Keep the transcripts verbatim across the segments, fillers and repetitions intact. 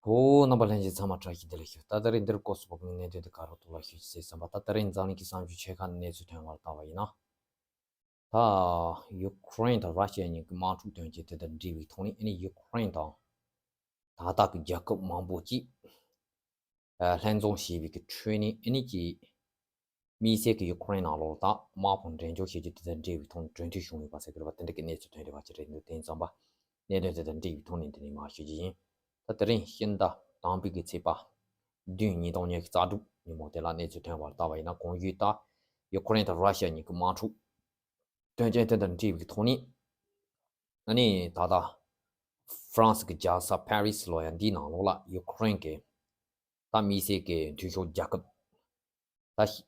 ཧོ། རྣམ་པ་ལྷན་རྒྱས་ཚང་མ་བཀྲ་ཤིས་བདེ་ལེགས་ཞུ། ད་ད་རེས་འདིར་སྐོར་སུ་བབས་ཀྱི་གནད་དོན་དེ་ག་རུ་ཐུག་ལ་ཞུ་ཅི་ཟེར་བསམ་པ། ད་ད་རེས་འཛམ་གླིང་གི་གསར་འགྱུར་ཆེ་ཁག་ནས་གནས་ཚུལ་ཐོན་བར་བལྟ་བ་ཡིན་ན། ད་ཡུ་ཁུ་རེན་དང་ར་ཤི་ཡ་གཉིས་ཀྱི་དམག་འཁྲུག་དོན་རྐྱེན་དེ་དང་འབྲེལ་བའི་ཐོག་ནས། ཨ་ནི་ཡུ་ཁུ་རེན་དང་ད་ལྟ་གི་རྒྱལ་ཁབ་མང་པོ་ཅིག་ལྷན་འཛོམས་བྱས་པའི་གི་ཁྲོད་ནས། ཨ་ནི་ཀྱི་དམིགས་བསལ་གྱི་ཡུ་ཁུ་རེན་ནང་ལོགས་ལ་ད་དམག་དཔུང་འགྲན་བསྡུར་བྱེད་རྒྱུ་དེ་དང་འབྲེལ་བའི་ཐོག་ནས་གྲོས་མཐུན་བྱུང་ཡོད་པ་ཟེར་གྱི་རེད་པ། དེ་འདྲ་གི་གནས་ཚུལ་ཐོན་བསྡད་པ་ཅིག་རེད་འདུག་དེ་ཡིན་ཙང་པ་གནད་དོན་དེ་དང་འབྲེལ་བའི་ཐོག་ནས་འདི་ནས་མར་ཞུ་རྒྱུ་ཡིན། ད་དེ་རིང་ཕྱི་ཟླ་དང་པོའི་གི་ཚེས་པ་བདུན། ཉིས་སྟོང་ཉི་ཤུ་རྩ་དྲུག་ཉིན་མོ་དེ་ལ་གནས་ཚུལ་ཐོན་བར་བལྟ་བ་ཡིན་ན། གོང་ཞུས་ལྟར་ཡུ་ཁུ་རེན་དང་ར་ཤི་ཡ་གཉིས་ཀྱི་དམག་འཁྲུག་དོན་རྐྱེན་དེ་དང་འབྲེལ་བའི་ཐོག་ནས། ཨ་ནི་ད་ལྟ་ཧྥ་རན་སི་གི་རྒྱལ་ས་ཕ་རི་སི་ལ་ཡང་འདིའི་ནང་ལོགས་ལ་ཡུ་ཁུ་རེན་གྱི་ད་དམིགས་བསལ་གྱི་འཐུས་ཤོར་རྒྱལ་ཁབ། ད་ཤི་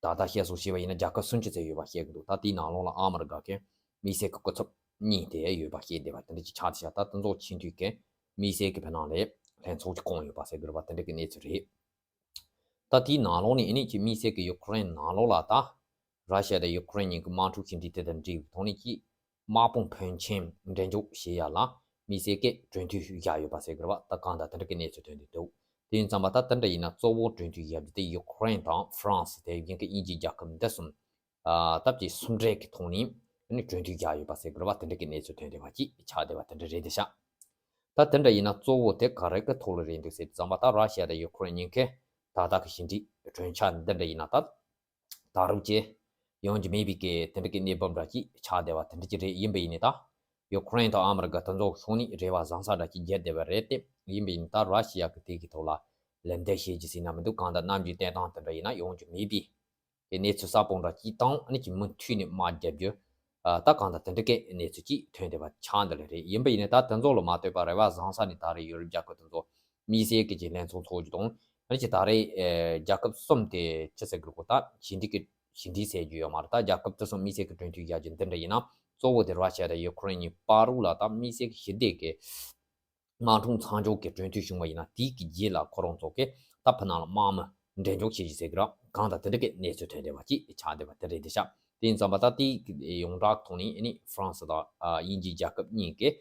ད་ལྟ་བཤད་སྲོལ་བྱས་པ་ཡིན་ན་རྒྱལ་ཁབ་སུམ་ཅུ་ཙམ་ཡོད་པ་བཤད་ཀྱི་འདུག་ད་དེའི་ནང་ལོགས་ལ་ཨ་མི་རི་ཀ་གི་དམིགས་བསལ་གྱི་སྐུ་ཚབ་གཉིས་དེ་ཡོད་པ་བཤད་བསྡད་པ་དེ་འདྲ་ཅིག་ཆགས་བསྡད་ཤག་ད་དེ་ཚོ་ཆེས་མཐོའི་གི་དམིགས་བསལ་གྱི་བར་ནང་ལ་ལྷན་ཚོགས་ཅིག་བསྐོངས་ཡོད་པ་ཟེར་གྱི་རེད་པ། དེ་འདྲ་གི་གནས་ཚུལ་རེད། ད་དེའི་ནང་ལོགས་ནས་ཨ་ནི་ཀྱི་དམིགས་བསལ་གྱི་ཡུ་ཁུ་རེན་ནང་ལོགས་ལ་ད་ར་ཤི་ཡ་དང་ཡུ་ཁུ་རེན་གཉིས་ཀྱི་དམག་འཁྲུག་ཞི་འགྲིག་དེ་དང་འབྲེལ་བའི་ཐོག་ནས་ཀྱི་དམག་དཔུང་ཕོན་ཆེན་འགྲན་འཇོག་བྱེད་ཡ་ལ་དམིགས་བསལ་གྱི་གྲོས་མཐུན་བཞག་ཡོད་པ་ཟེར་གྱི་རེད་པ། ད་གང་ལྟར་དེ་འདྲ་གི་གནས་ཚུལ་ཐོན་བསྡད་འདུག་དེ་ཡིན་ཙང་པ་ད་དེ་འདྲ་ཡིན་ན་གཙོ་བོ་གྲོས་མཐུན་བཞག་རྒྱུ་དེ་ཡུ་ཁུ་རེན་དང་ཧྥ་རན་སི། དེ་བཞིན་གྱི་དབྱིན་ཇིའི་རྒྱལ་ཁབ་འདི་གསུམ། ཨ་སྟབས་ཀྱིས་གསུམ་འབྲེལ་གྱི་ཐོག་ནས་ཨ་ནི་གྲོས་མཐུན་བཞག་ཡོད་པ་ཟེར་དགོས་རེད་པ། དེ་འདྲ་གི་གནས་ཚུལ་ཐོན་བསྡད་པ་ཅིག་ཆགས་བསྡད་པ་དེ་འདྲ་རེད་དེ་ཤག་ད་དེ་འདྲ་ཡིན་ན་གཙོ་བོ་དེ་ག་རེ་གི་ཐོག་ལ་རེད་འདུག་ཟེར་དུས་ཙམ་པ། ད་ར་ཤི་ཡ་དང་ཡུ་ཁུ་རེན་གཉིས་ཀའི་ད་ལྟ་གི་ཞི་འགྲིག་གྲོས་འཆར་འདི་འདྲ་ཡིན་ན་ད་ད་རུང་ཅི་ཡོང་རྒྱུ་མེད་པའི་གི་དེ་འདྲ་གི་གནས་བབ་འདྲ་ཅིག་ཆགས་བསྡད་པ་དེ་འདྲ་ཅིག་རེད། ཡིན་པ་ཡིན་ནའི་ད་ཡུ་ཁུ་རེན་དང་ཨ་མི་རི་ཀ་དེ་ཚོ་ཕྱོགས་ནས་རེ་བ་བཟང་ས་འདྲ་ཅིག་བརྒྱབ་བསྡད་པ་རེད་དེ། ཡིན་པ་ཡིན་ནའི་ད་ར་ཤི་ཡ་གི་དེ་གི་ཐོག་ལ་ལན་འདེབས་བྱེད་རྒྱུ་ཟེར་ན་མི་འདུག་གང་ལྟར་ནམ་རྒྱུན་བསྟན་སྟངས་དེ་འདྲ་ཡིན་ན་ཡོང་རྒྱུ་མེད་པའི་གི་གནས་ཚུལ་གསལ་པོ་འདྲ་ཅིག་དང་། ཨ་ནི་ཀྱི་མུ་མཐུད་ནས་དམག་རྒྱག་རྒྱུ། ཨ་ད་གང་ལྟར་དེ་འདྲ་གི་གནས་ཚུལ་ཅིག་ཐོན་བསྡད་པ་ཆགས་འདི་ལ་རེད། ཡིན་པ་ཡིན་ནའི་ད་དེ་ཚོ་ལ་མ་ལྟོས་པར་རེ་བ་བཟང་ས་ནས་ད་རེས་ཡུ་རོབ་རྒྱལ་ཁབ་དེ་ཚོ་དམིགས་བསལ་གྱི་ཀྱི་ལྷན་ཚོགས་འཚོགས་རྒྱུ་དང་། ཨ་ནི་ཀྱི་ད་རེས་ཨེ་རྒྱལ་ཁབ་གསུམ་དེ་ཅི་ཟེར་དགོས་རེད་གོ། ད་ཞི་འགྲིག་གི་ཞི་འགྲིག་ཟེར་རྒྱུ་ཡོད་མ་རེད། ད་རྒྱལ་ཁབ་དེ་གསུམ་དམིགས་བསལ་གྱི་གྲོས་མཐུན་བཞག་རྒྱུ་འདི་འདྲ་ཡིན་ན་གཙོ་བོ་དེ་ར་ཤི་ཡ་དང་ཡུ་ཁུ་རེན་གཉིས་བར་རུ་ལ་ད་དམིགས་བསལ་གྱི་ཞི་བདེ་གི་དམག་འཁྲུག་མཚམས་འཇོག་གི་གྲོས་མཐུན་བྱུང་བ་ཡིན་ན། དེའི་གི་རྗེས་ལ་ཁོ་རང་ཚོ་གི་ད་ཕུ་ནང་ལ་དམག་མི་འགྲན་ཞུགས་བྱེད་རྒྱུ་ཟེར་གི་ར། གང་ལྟར་དེ་འདྲ་གི་གནས་ཚུལ་ཐོན་བསྡད་པ་ཅིག་ཆགས་བསྡད་པ་དེ་རེད་དེ་ཤག་དེ་ཡིན་ཙང་པ་ད་དེའི་ཡོངས་གྲགས་ཐོག་ནས་ཨ་ནི་ཧྥ་རན་སི་དང་ཨ་དབྱིན་ཇིའི་རྒྱལ་ཁབ་གཉིས་ཀྱིས་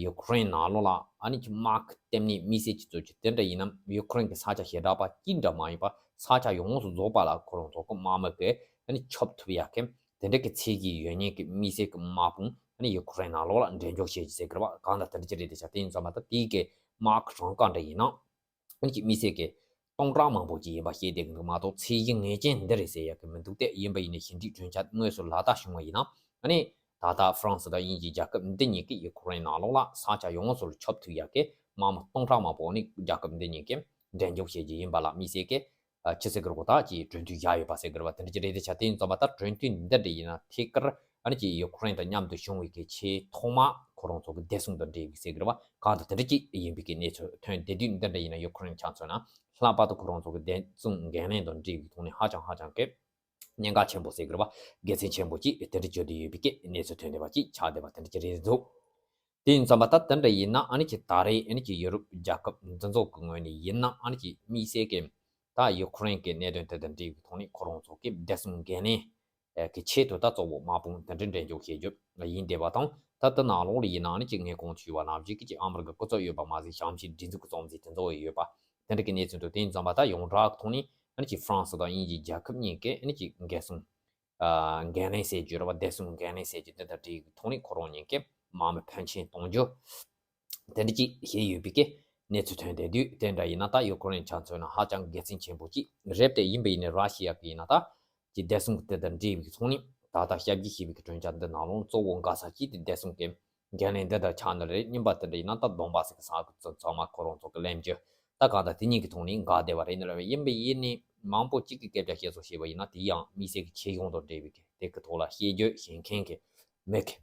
ཡུ་ཁུ་རེན་ནང་ལོགས་ལ་ཨ་ནི་ཀྱི་དམག་གི་ལྟེ་གནས་དམིགས་བསལ་གྱི་གཙོ་ཆེ་དེ་འདྲ་ཡིན་ན། ཡུ་ཁུ་རེན་གྱི་ས་ཆ་ཞེ་དྲག་པ་གཅིག་འདྲ་མ་ཡིན་པ་ས་ཆ་ཡོངས་སུ་རྫོགས་པ་ལ་ཁོ་རང་ཚོ་གི་དམག་མི་གིས་ཨ་ནི་ཁྱབ་ཐུབ་ཡ་གི་དེ་འདྲ་གི་ཚད་གཞི་ཡོད་མཁན་གྱི་དམིགས་བསལ་གྱི་དམག་དཔུང་ཨ་ནི་ཡུ་ཁུ་རེན་ནང་ལོགས་ལ་འགྲན་ཞུགས་བྱེད་རྒྱུ་ཟེར་གི་ར་བ། གང་ལྟར་དེ་འདྲ་ཅིག་རེད་དེ་ཤག་དེ་ཡིན་ཙང་མ་ད་དེའི་གི་དམག་གི་གྲངས་ཀ་འདྲ་ཡིན་ན་ཨ་ནི་ཀྱི་དམིགས་བསལ་གྱི་སྟོང་ཕྲག་མང་པོ་ཅིག་ཡིན་པ་ཤེས་བསྡད་གི་འདུག་མ་གཏོགས་ཚད་གཞི་ངེས་ཅན་འདི་རེད་ཟེར་ཡ་གི་མི་འདུག་སྟེ། ཡིན་པ་ཡིན་ནའི་ཞི་འགྲིག་གྲོས་འཆར་དངོས་སུ་ལག་བསྟར་བྱུང་བ་ཡིན་ན། ཨ་ནི་ད་ལྟ་ཧྥ་རན་སི་དང་དབྱིན་ཇིའི་རྒྱལ་ཁབ་འདི་གཉིས་ཀྱིས་ཡུ་ཁུ་རེན་ནང་ལོགས་ལ་ས་ཆ་ཡོངས་སུ་ཁྱབ་ཐུབ་ཡ་གི་དམག་མི་སྟོང་ཕྲག་མང་པོ་ཨ་ནི་རྒྱལ་ཁབ་འདི་གཉིས་ཀྱིས་འགྲན་ཞུགས་བྱེད་རྒྱུ་ཡིན་པ་ལ་དམིགས་བསལ་གྱི་ཨ་ཅི་ཟེར་གི་རེད་གོ། ད་ཀྱི་གྲོས་མཐུན་བཞག་ཡོད་པ་ཟེར་གི་རེད་བ། དེ་འདྲ་ཅིག་རེད་དེ་ཤག་དེ་ཡིན་ཙང་མ་ད་གྲོས་མཐུན་འདི་འདྲ་ཡིན་ན་ཐད་ཀར་ཨ་ནི་ཀྱི་ཡུ་ཁུ་རེན་དང་མཉམ་དུ་བྱུང་བའི་གི་ཆེས་ཐོག་མ་ཁོ་རང་ཚོ་གི་བདེ་སྲུང་དང་འབྲེལ་བའི་ཟེར་གི་རེད་བ། གང་ལྟར་དེ་འདྲ་ཅིག་ཡིན་པའི་གི་གནས་ཚུལ་ཐོན་བསྡད་དུས། འདི་འདྲ་ཡིན་ན་ཡུ་ཁུ་རེན་ཆ་མཚོན་ན་ལྷག་པར་དུ་ཁོ་རང་ཚོ་གི་བདེ་སྲུང་འགན་ལེན་དང་འབྲེལ་བའི་ཐོག་ནས་ཧ་ཅང་ཧ་ཅང་གི་གནད་འགག་ཆེན་པོ་ཟེར་གི་རེད་བ། དགེ་མཚན་ཆེན་པོ་ཅིག་དེ་འདྲ་བརྗོད་བསྡད་ཡོད་པའི་གི་གནས་ཚུལ་ཐོན་བསྡད་པ་ཅིག་ཆགས་བསྡད་པ་དེ་འདྲ་ཅིག་རེད་འདུག་དེ་ཡིན་ཙང་མ་ད་དེ་འདྲ་ཡིན་ན་ཨ་ནི་ཀྱི་ད་རེས་ཨ་ནི་ཀྱི་ཡུ་རོབ་རྒྱལ་ཁབ་འདི་ཚོ་གི་ངོས་ནས་ཡིན་ན་ཨ་ནི་ཀྱི་དམིགས་བསལ་གྱི་ད་ཡུ་ཁུ་རེན་གྱི་གནད་དོན་དེ་དང་འབྲེལ་བའི་ཐོག་ནས་ཁོ་རང་ཚོ་གི་བདེ་སྲུང་འགན་ལེན་གྱི་ཆེད་དུ་ད་གཙོ་བོ་དམག་དཔུང་དེ་འདྲ་འགྲན་ཞུགས་བྱེད་རྒྱུ་ཡིན་བསྡད་པ་དང་། ད་ལྟ་ནང་ལོགས་ལ་ཡིན་ན་ཨ་ནི་ཀྱི་ངས་གོང་དུ་ཞུས་པ་ནང་བཞིན་གྱི་ཀྱི་ཨ་མི་རི་ཀ་སྐུ་ཚབ་ཡོད་པ་མ་ཟད་གཤམ་གྱི་སྒྲིག་འཛུགས་ཀྱི་གཙོ་འཛིན་དེ་ཚོ་ཡོད་པ་དེ་འདྲ་གི་གནས་ཚུལ་འདུག་དེ་ཡིན་ཙང་མ་ད་ཡོངས་གྲགས་ཀྱི་ཐོག་ནས་ཨ་ནི་ཀྱི་ཧྥ་རན་སི་དང་དབྱིན་ཇིའི་རྒྱལ་ཁབ་གཉིས་ཀྱིས་ཨ་ནི་ཀྱི་འགན་སྲུང་ཨ་འགན་ལེན་ཟེར་རྒྱུ་རེད་བ། བདེ་སྲུང་འགན་ལེན་ཟེར་རྒྱུ་འདི་དང་འབྲེལ་བའི་ཐོག་ནས་ཁོ་རང་གཉིས་ཀས་དམག་མི་ཕོན་ཆེན་གཏོང་རྒྱུ་དེ་འདྲ་ཅིག་བྱས་ཡོད་པའི་གི་གནས་ཚུལ་ཐོན་བསྡད་དུས། དེ་འདྲ་ཡིན་ན་ད་ཡུ་ཁུ་རེན་ཆ་མཚོན་ན་ཧ་ཅང་དགེ་མཚན་ཆེན་པོ་ཅིག་རེད་དེ། ཡིན་པ་ཡིན་ནའི་ར་ཤི་ཡ་གི་ཡིན་ན་ད་ཀྱི་བདེ་སྲུང་དེ་དང་འབྲེལ་བའི་ཐོག་ནས་ད་ལྟ་ཞབས་ཕྱི་བྱེད་པའི་གི་གྲོས་འཆར་འདི་ནང་ལོགས་གཙོ་བོ་འགག་ས་ཅིག་དེ་བདེ་སྲུང་གི་འགན་ལེན་འདི་དང་ཆགས་ནི་རེད། གཉིས་པ་དེ་འདྲ་ཡིན་ན་ད་སྡོམ་པ་ཟེར་གི་ས་ཚང་མ་ཁོ་རང་ཚོ་གི་ལེན་རྒྱུ་ད་གང་ལྟར་དེ་གཉིས་ཀྱི་ཐོག་ནས་འགག་བསྡད་པ་རེད་ནི་རེད། ཡིན་པ་ཡིན་ནའི་མང་པོ་གཅིག་གིས་སྐད་ཆ་བཤད་སོ་བཤད་པ་ཡིན་ན་དེ་ཡང་དམིགས་བསལ་གྱི་ཆེ་ཆུང་དང་འབྲེལ་བའི་གི་དེ་གི་ཐོག་ལ་བཤད་རྒྱུ་བཤད་མཁན་གྱི་མི་གི་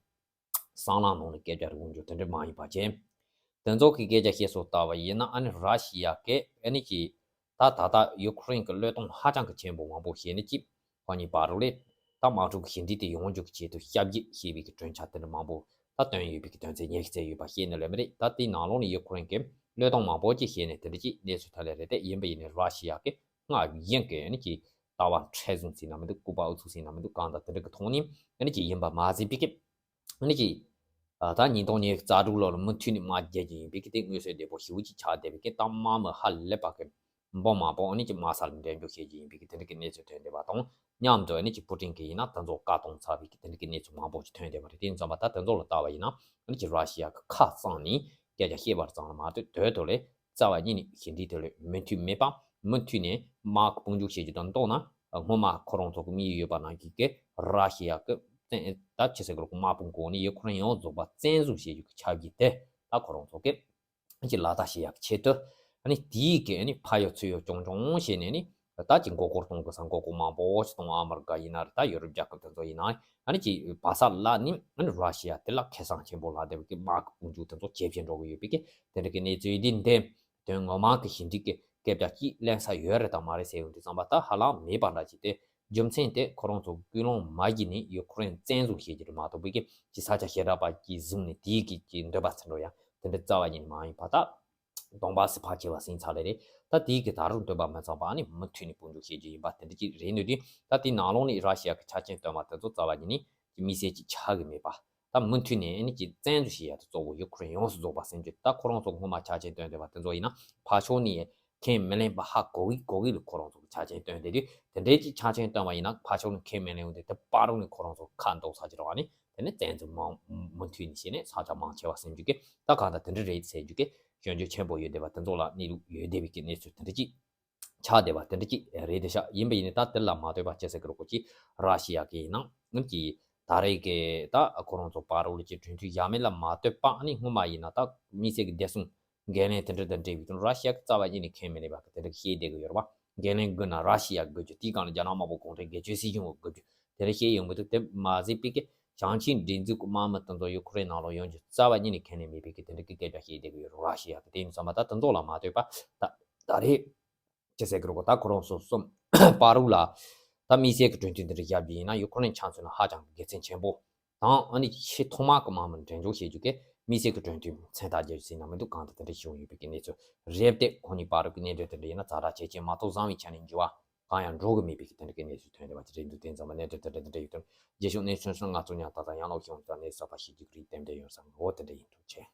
སྲང་ལམ་ནང་ནས་སྐད་ཆ་རེ་འོང་རྒྱུ་དེ་འདྲ་མ་ཡིན་པ་བྱས། དེ་ཚོ་གི་སྐད་ཆ་བཤད་སོ་ལྟ་བ་ཡིན་ན་ཨ་ནི་ར་ཤི་ཡ་གི་ཨ་ནི་ཀྱི་ད་ད་ལྟ་ཡུ་ཁུ་རེན་གྱི་བློས་གཏོང་ཧ་ཅང་གི་ཆེན་པོ་མང་པོ་བྱས་ནས་ཀྱི་ཁོ་གཉིས་བར་རུ་ལས་ད་དམག་འཁྲུག་གི་ཞི་འགྲིག་དེ་ཡོང་རྒྱུ་གི་ཆེད་དུ་ཞབས་ཕྱི་བྱེད་པའི་གི་གྲོས་འཆར་དེ་འདྲ་མང་པོ་ད་བཏོན་ཡོད་པའི་གི་དོན་ཚན་ཉེར་བརྒྱད་ཡོད་པ་བཤད་ནི་ལས་མི་རེད། ད་དེའི་ནང་ལོགས་ནས་ཡུ་ཁུ་རེན་གྱི་བློས་གཏོང་མང་པོ་ཅིག་བྱས་ནས་དེ་འདྲ་ཅིག་གནས་ཚུལ་ཐོན་ལེ་རེད་དེ། ཡིན་པ་ཡིན་ནའི་ར་ཤི་ཡ་གི་སྔར་བཞིན་གྱི་ཨ་ནི་ཀྱི་ལྟ་བ་མཁྲེགས་བཟུང་ཟེར་ན་མི་འདུག་ལྐུགས་པ་ཨུ་ཚུགས་ཟེར་ན་མི་འདུག་གང་ལྟར་དེ་འདྲ་གི་ཐོག་ནས་ཨ་ནི་ཀྱི་ཡིན་པ་མ་ཟད་པའི་གི་ཨ་ནི་ཀྱི་ ད་ཉིས་སྟོང་ཉི་ཤུ་རྩ་དྲུག་ལོ་ལ་མུ་མཐུད་ནས་དམག་རྒྱག་རྒྱུ་ཡིན་པའི་གི་དེ་མངོན་གསལ་དོད་པོ་ཞེ་པོ་ཅིག་ཆགས་བསྡད་པའི་གི་ད་དམག་མི་ཧ་ལས་པ་གི་འབོ་མ་འབོ་ཨ་ནི་ཅིག་དམག་ས་ལ་འགྲེམས་འཇོག་བྱེད་རྒྱུ་ཡིན་པའི་གི་དེ་འདྲ་གི་གནས་ཚུལ་ཐོན་བསྡད་པ་དང་མཉམ་དུ་ཨ་ནི་ཅིག་པུ་ཏིན་གི་ཡིན་ན་དེ་ཚོ་བཀག་གཏོང་ཚར་བའི་གི་དེ་འདྲ་གི་གནས་ཚུལ་མང་པོ་ཅིག་ཐོན་བསྡད་པ་རེད། དེ་ཡིན་ཙང་པ་ད་དེ་ཚོ་ལ་ལྟ་བ་ཡིན་ན་ཨ་ནི་ཅིག་ར་ཤི་ཡ་གི་ཁ་གཙང་ནས་སྐད་ཆ་བཤད་པ་ཙམ་ལ་མ་ལྟོས་དོན་དུ་ལས་རྩ་བ་ཉིད་ནས་ཞི་འགྲིག་དེ་ལས་མུ་མཐུད་མེད་པ་མུ་མཐུད་ནས་དམག་གི་དཔུང་འཇུག་བྱེད་རྒྱུ་དང་ལྡོག་ན་སྔོན་མ་ཁོ་རང་ཚོ་གི་དམིགས་ཡུལ་ཡོད་པ་ནང་བཞིན་གི་ར་ཤི་ཡ་གི་བཙན་ད་ཆི་ཟེར་གི་རེད་དམག་དཔུང་གོ་ནས་ཡུ་ཁུ་རེན་ཡོངས་རྫོགས་པ་བཙན་བཟུང་བྱེད་རྒྱུ་གི་ཆབ་ཀྱི་དེ་ད་ཁོ་རང་ཚོ་གི་ཀྱི་ལག་བསྟར་བྱེད་ཡག་ཆེད་དུ། ཨ་ནི་དེའི་གི་ཨ་ནི་ཕ་ཡོད་ཚུལ་ཡོད་ཅུང་ཅུང་བྱས་ནས་ནི་ད་ཀྱི་མགོ་སྐོར་གཏོང་དགོས་ས་མགོ་སྐོར་མང་པོ་ཞིག་གཏོང་ཨ་མི་རི་ཀ་ཡིན་ན་རེད། ད་ཡོ་རོབ་རྒྱལ་ཁབ་དེ་ཚོ་ཡིན་ན་ཨ་ནི་ཀྱི་བ་ས་ལ་ནི་ཨ་ནི་ར་ཤི་ཡ་དེ་ལ་ཁེ་བཟང་ཆེན་པོ་ལ་དེ་བ་གི་དམག་གི་དཔུང་འཇུག་དེ་ཚོ་ཇེ་ཆེ་འགྲོ་གི་ཡོད་པའི་གི་དེ་འདྲ་གི་གནས་ཚུལ་འདི་འདེམས་དོན་ངོ་མ་གི་ཞི་འགྲིག་གི་སྐད་ཆ་ཅིག་གླེང་ས་ཡོད་རེད་དང་མ་རེད་ཟེར་ཡོང་དུས་ཙམ་པ་ད་ཧ་ལམ་མེད་པ་འདྲ་ཅིག་སྟེ། རྒྱུ་མཚན་དེ་ཁོ་རང་ཚོ་ཀུན་སློང་མ་བརྒྱུད་ནས་ཡུ་ཁུ་རེན་བཙན་བཟུང་བྱེད་རྒྱུ་རེད་མ་གཏོགས་པའི་གི་ཅི་ས་ཆ་ཞེ་དྲག་པ་ཅིག་བཟུང་ནས་དེའི་གི་ཅིག་འདོད་པ་ཚིམ་འགྲོ་ཡ་དེ་འདྲ་རྩ་བ་ཉིད་ནས་མ་ཡིན་པ་ད་གདོང་པ་སི་ཕ་ཆེ་བ་ཟིན་ཚར་ལེ་རེད། ད་དེའི་གི་ད་རུང་འདོད་པ་མི་ཚང་པ་ཨ་ནི་མུ་མཐུད་ནས་དཔུང་འཇུག་བྱེད་རྒྱུ་ཡིན་པ་དེ་འདྲ་ཅིག་རེད་འདུག་དེ་ད་དེའི་ནང་ལོགས་ནས་ར་ཤི་ཡ་གི་ཆ་རྐྱེན་བཏོན་པ་དེ་ཚོ་རྩ་བ་ཉིད་ནས་ཅིག་དམིགས་བསལ་ཅིག་ཆགས་གི་མེད་པ། ད་མུ་མཐུད་ནས་ཨ་ནི་ཅིག་བཙན་འཛུལ་བྱེད་ཡ་དེ་གཙོ་བོ་ཡུ་ཁུ་རེན་ཡོངས་སུ་རྫོགས་པ་ཟིན་རྒྱུ་ད་ཁོ་རང་ཚོ་སྔོན་མ་ཆ་རྐྱེན་བཏོན་བསྡད་པ་དེ་ཚོ་ཡིན་ན་ཕར་ཕྱོགས་ནས་ཁས་མི་ལེན་པ་ཧ་གོ་གི་གོ་གི་ལ་ཁོ་རང་ཚོ་གི་ཆ་རྐྱེན་བཏོན་བསྡད་དུས་དེ་འདྲའི་ཅིག་ཆ་རྐྱེན་བཏོན་པ་ཡིན་ན་ཕར་ཕྱོགས་ནས་ཁས་མི་ལེན་འོང་དུས་དེ་བར་རུ་ནས་ཁོ་རང་ཚོ་ཁ་འདོགས་ཚར་གྱི་རེད་བ། ནི་དེ་ནས་བཙན་འཛུལ་མང་མུ་མཐུད་ནས་བྱས་ནས་ས་ཆ་མང་ཆེ་བ་ཟིན་རྒྱུ་གི་ད་གང་ལྟར་དེ་འདྲ་རེད་ཟེར་རྒྱུ་གི་སྐྱོན་བརྗོད་ཆེན་པོ་ཡོད་བསྡད་པ་དེ་ཚོ་ལ་གནས་ལུགས་ཡོད་བསྡད་པའི་གི་གནས་ཚུལ་དེ་འདྲ་ཅིག་ཆགས་བསྡད་པ་དེ་འདྲ་ཅིག་རེད་དེ་ཤག་ཡིན་པ་ཡིན་ནའི་ད་དེ་ལ་མ་ལྟོས་པ་ཅི་ཟེར་གི་རེད་གོ་ཅི་ར་ཤི་ཡ་གི་ཡིན་ན་ངམ་གྱི་ད་རེས་ཀྱི་ད་ཁོ་རང་ཚོ་བར་རུ་ལ་ཅིག་གྲོས་མཐུན་ཡ་མེད་ལ་མ་ལྟོས་པ་ཨ་ནི་སྔོན་མ་ཡིན་ན་ད་དམིགས་བསལ་གྱི་བདེ་སྲུང་འགན་ལེན་དེ་འདྲ་དང་འབྲེལ་བའི་དོན་ར་ཤི་ཡ་གི་རྩ་བ་ཉིད་ནས་ཁས་མི་ལེན་པ་གི་དེ་འདྲ་གི་བཤད་བསྡད་གི་ཡོད་རེད་བ། འགན་ལེན་དགོས་ན་ར་ཤི་ཡ་དགོས་རྒྱུ་དེའི་སྒང་ལ་རྒྱ་ནག་དམར་པོ་གུང་ཁྲན་སྒེར་གཅོད་སྲིད་གཞུང་གི་དགོས་རྒྱུ་དེ་འདྲ་བཤད་ཡོང་གི་འདུག་དེ་མ་ཟད་པའི་གི་བྱང་ཆིངས་སྒྲིག་འཛུགས་ཀྱི་དམག་མི་དེ་ཚོ་ཡུ་ཁུ་རེན་ནང་ལོགས་ཡོང་རྒྱུ་རྩ་བ་ཉིད་ནས་ཁས་ལེན་མེད་པའི་གི་དེ་འདྲ་གི་སྐད་ཆ་བཤད་བསྡད་གི་ཡོད་རེད་ར་ཤི་ཡ་གི། དེ་ཡིན་ཙང་མ་ད་དེ་ཚོ་ལ་མ་ལྟོས་པ་ད་ད་རེས། ཅི་ཟེར་གི་རེད་གོ་ད་ཁོ་རང་ཚོ་གསུམ་བར་རུ་ལ་ད་དམིགས་བསལ་གྱི་གྲོས་མཐུན་འདི་འདྲ་བཞག་རྒྱུ་ཡིན་ན་ཡུ་ཁུ་རེན་ཆ་མཚོན་ན་ཧ་ཅང་གི་དགེ་མཚན་ཆེན་པོ་དང་ཨ་ནི་ཆེས་ཐོག་མ་གི་དམག་མི་འགྲེམས་འཇོག་བྱེད་རྒྱུ་གི་དམིགས་བསལ་གྱི་གྲོས་མཐུན་མཚན་རྟགས་རྒྱག་རྒྱུ་ཟིན་ན་མི་འདུག་གང་ལྟར་དེ་འདྲ་བྱུང་ཡོད་པའི་གི་གནས་ཚུལ་རེད་དེ། ཁོ་གཉིས་བར་རུ་གི་གནས་འབྲེལ་དེ་འདྲ་ཡིན་ན་ཛ་དྲག་བྱེད་ཀྱི་མ་གཏོགས་བཟང་བའི་ཆ་ནས་འགྱུར་བ་གང་ཡང་འགྲོ་གི་མེད་པའི་གི་དེ་འདྲ་གི་གནས་ཚུལ་ཐོན་བསྡད་པ་དེ་རེད་འདུག་དེ་ཙམ་པ་གནས་ཚུལ་དེ་འདྲ་དེ་འདྲ་ཡོད་དོན་རྗེས་ཕྱོགས་གནས་ཚུལ་ཐོན་སོང་ང་ཚོ་ཉག་ཏག་ཏག་ཡང་ལོག་ཤོང་ཙང་གནས་ཚུལ་གསར་པ་ཞིག་རྒྱུགས་རིགས་གཏན་འབྲེལ་ཡོང་ས་ངོ་བོ་དེ་འདྲ་ཡིན་འགྲོ་ཆེ།